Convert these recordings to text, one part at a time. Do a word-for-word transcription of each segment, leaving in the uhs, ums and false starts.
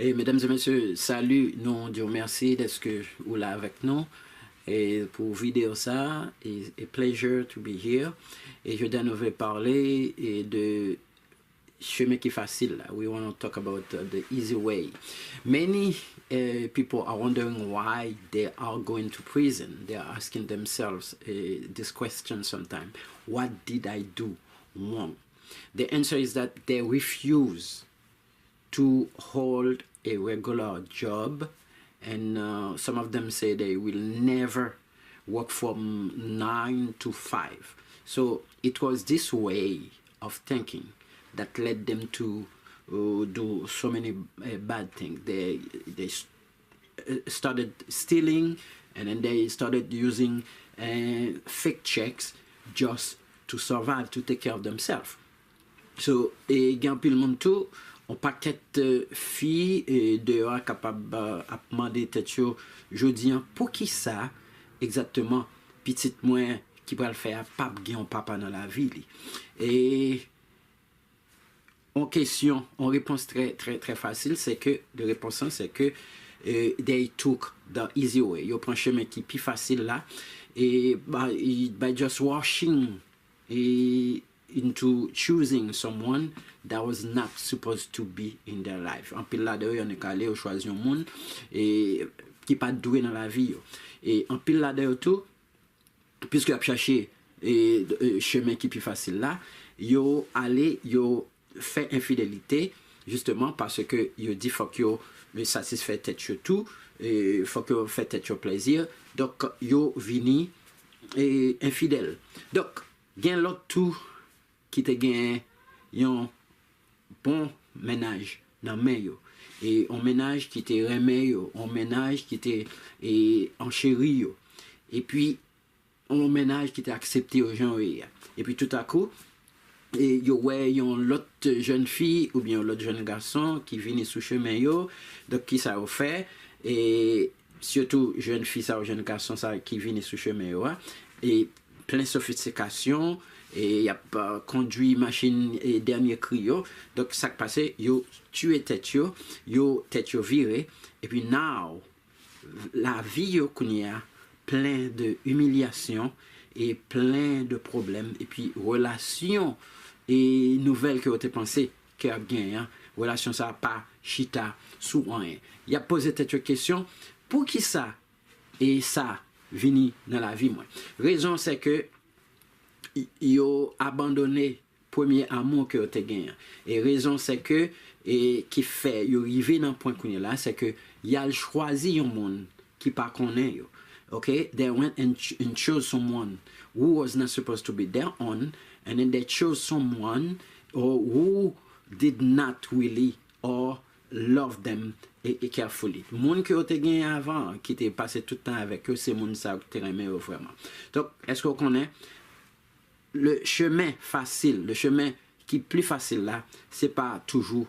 E medam e mesye, sali, nou di w mèsi dèske ou la avèk nou. E pou videyo sa, it's a pleasure to be here. E jodi a nou vle pale e de chemen ki fasil la. We want to talk about uh, the easy way. Many uh, people are wondering why they are going to prison. They are asking themselves uh, this question sometimes. What did I do wrong? The answer is that they refuse to hold a regular job, and uh, some of them say they will never work from nine to five. So it was this way of thinking that led them to uh, do so many uh, bad things. They they uh, started stealing, and then they started using uh, fake checks just to survive, to take care of themselves. So, e gen anpil moun tou, yon pakèt fi deyò a kapab ap mande tèt yo jodi a, poukisa egzakteman pitit mwen ki pral fè a p ap gen yon papa nan lavi li? E yon kesyon, yon repons trè trè trè fasil, se ke, de repons lan se ke they took the easy way. Yo pran chemen ki pi fasil la e by, by just rushing e into choosing someone that was not supposed to be in their life. Anpil ladan yo, yo annik ale, yo chwazi yon moun e ki pa t dwe nan lavi yo. E anpil ladan yo tou, piske y ap chache e, e, chemen ki pi fasil la, yo ale, yo fè enfidelite, jisteman paske yo di fòk yo satisfè tèt yo tou, e, fòk yo fè tèt yo plezi. Donk, yo vini e, enfidèl. Donk, gen lòt tou ki te gen yon bon mennaj nan men yo. E yon mennaj ki te renmen yo, yon mennaj ki te e, ancheri yo. Epi, yon mennaj ki te aksepte yo jan yo ye a. Epi toutakou, e yo wè yon lòt jèn fi oubyen yon lòt jèn gason ki vini sou chemen yo. Donk, kisa yo fè? E sitou jèn fi sa yo, jèn gason sa yo ki vini sou chemen yo a, e plen sofistikasyon, e y ap uh, kondwi machin e dènye kri yo. Donk, sa k pase, yo tiye tèt yo, yo tèt yo vire, epi now, lavi yo kounye a plen de imilyasyon e plen de pwoblèm, epi relasyon e nouvèl ke yo te panse ke y ap genyen an, relasyon sa a pa chita sou anyen. Y ap poze tèt yo kesyon, poukisa e sa vini nan lavi mwen? Rezon se ke yo abandone premye amou ke yo te genyen. E rezon se ke e ki fè yo rive nan pwen kounye la, se ke y al chwazi yon moun ki pa konnen yo. Okay, they went and, ch- and chose someone who was not supposed to be their own, and then they chose someone or who did not really or love them e, e carefully. Moun ke yo te genyen avan, ki te pase tout tan avèk yo, se moun sa yo ki te renmen yo vrèman. Donk, èske w konnen le chemen fasil, le chemen ki pli fasil la, se pa toujou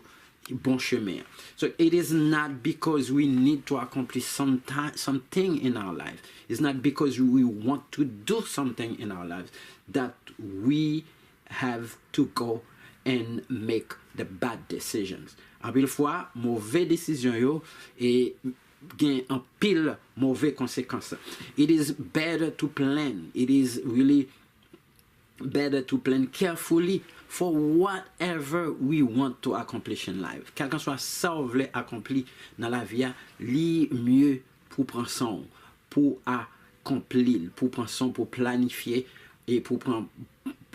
bon chemen an. So it is not because we need to accomplish some ti- something in our life. It's not because we want to do something in our lives that we have to go and make the bad decisions. Anpil fwa, move desizyon yo e gen anpil move konsekans. It is better to plan. It is really better to plan carefully for whatever we want to accomplish in life. Kèlkanswa sa w vle akonpli nan lavi a, li mye pou pran san w, pou akonpli l, pou pran san w, pou planifye e pou pran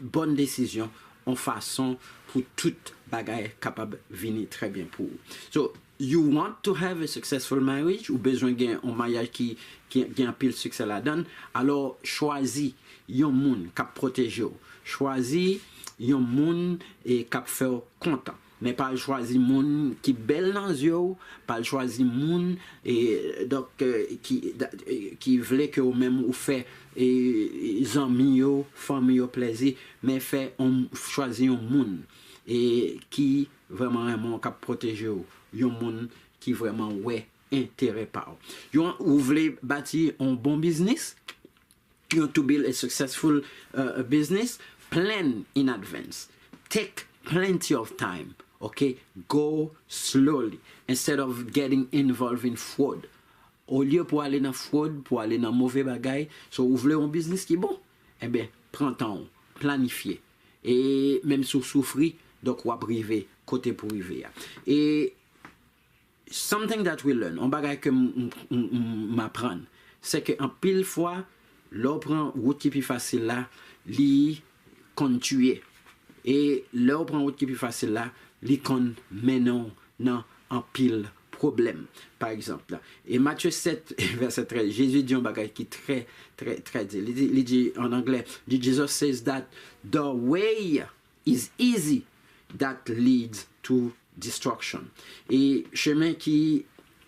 bòn desizyon yon fason pou tout bagay kapab vini trè byen pou ou. So, you want to have a successful marriage, ou bezwen gen yon maryaj ki, ki gen anpil siksè ladan l, alò chwazi yon moun k ap pwoteje w. Chwazi yon moun e k ap fè w kontan. Men pa al chwazi moun ki bèl nan zye w, pa al chwazi moun e, donk, e, ki, da- e, ki vle ke ou menm ou fè e, zanmi yo, fanmi yo plezi, men fè yon, chwazi yon moun e, ki vrèman renmen w, k ap pwoteje w, yon moun ki vrèman wè enterè pa w. Yon, ou vle bati yon bon biznis, you want to build a successful uh, business, plan in advance. Take plenty of time. Ok, go slowly instead of getting involved in fraud. Olye pou ale nan fraud, pou ale nan move bagay, so ou vle yon biznis ki bon, enben, pran tan w, planifye. E menm si w soufri, donk w ap rive kote pou rive a. E something that we learn, yon bagay ke m aprann, se ke anpil fwa, lè w pran wout ki pi fasil la, li konn tiye. E lè w pran wout ki pi fasil la, li konn mennen w nan anpil pwoblèm. Pa egzanp, e Matye sèt, vèsè trèz, Jezi di yon bagay ki trè, trè, trè di. Li di, li di an anglè, di, Jesus says that the way is easy that leads to destruction. E chemen ki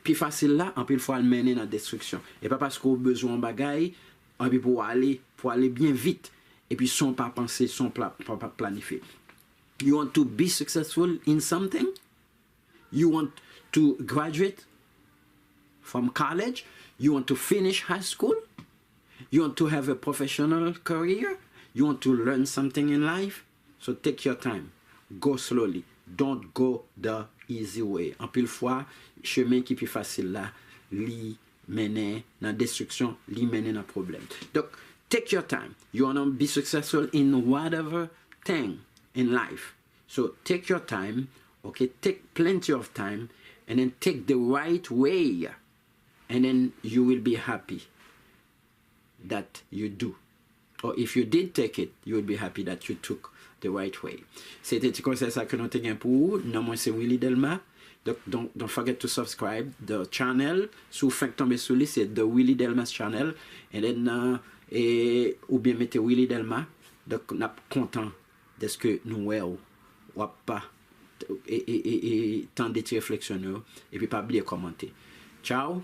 pi fasil la, anpil fwa, l mennen nan destriksyon. E pa paske w bezwen yon bagay, anpi pou w ale, pou w ale byen vit, epi san w pa panse, san w pa planifye. You want to be successful in something? You want to graduate from college? You want to finish high school? You want to have a professional career? You want to learn something in life? So take your time. Go slowly. Don't go the easy way. Anpil fwa, chemen ki pi fasil la, li mennen nan destriksyon, li mennen nan pwoblèm. Donk, take your time. You wanna be successful in whatever thing in life. So take your time, okay? Take plenty of time, and then take the right way, and then you will be happy that you do. Or if you did take it, you will be happy that you took the right way. Se te ti konsèy sa ke nou te gen pou ou. Non mwen se Willy Delma. Donk, don't, don't forget to subscribe the channel. Si w fenk tonbe sou li, se The Willy Delma's Channel. And then, uh, e, oubyen mete Willy Delma. Donk, n ap kontan dèske nou wè w, w ap pa e, e, e, e tande ti refleksyon nou yo, epi pa bliye kòmante. Ciao.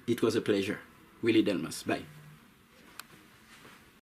It was a pleasure. Willy Delmas. Bye.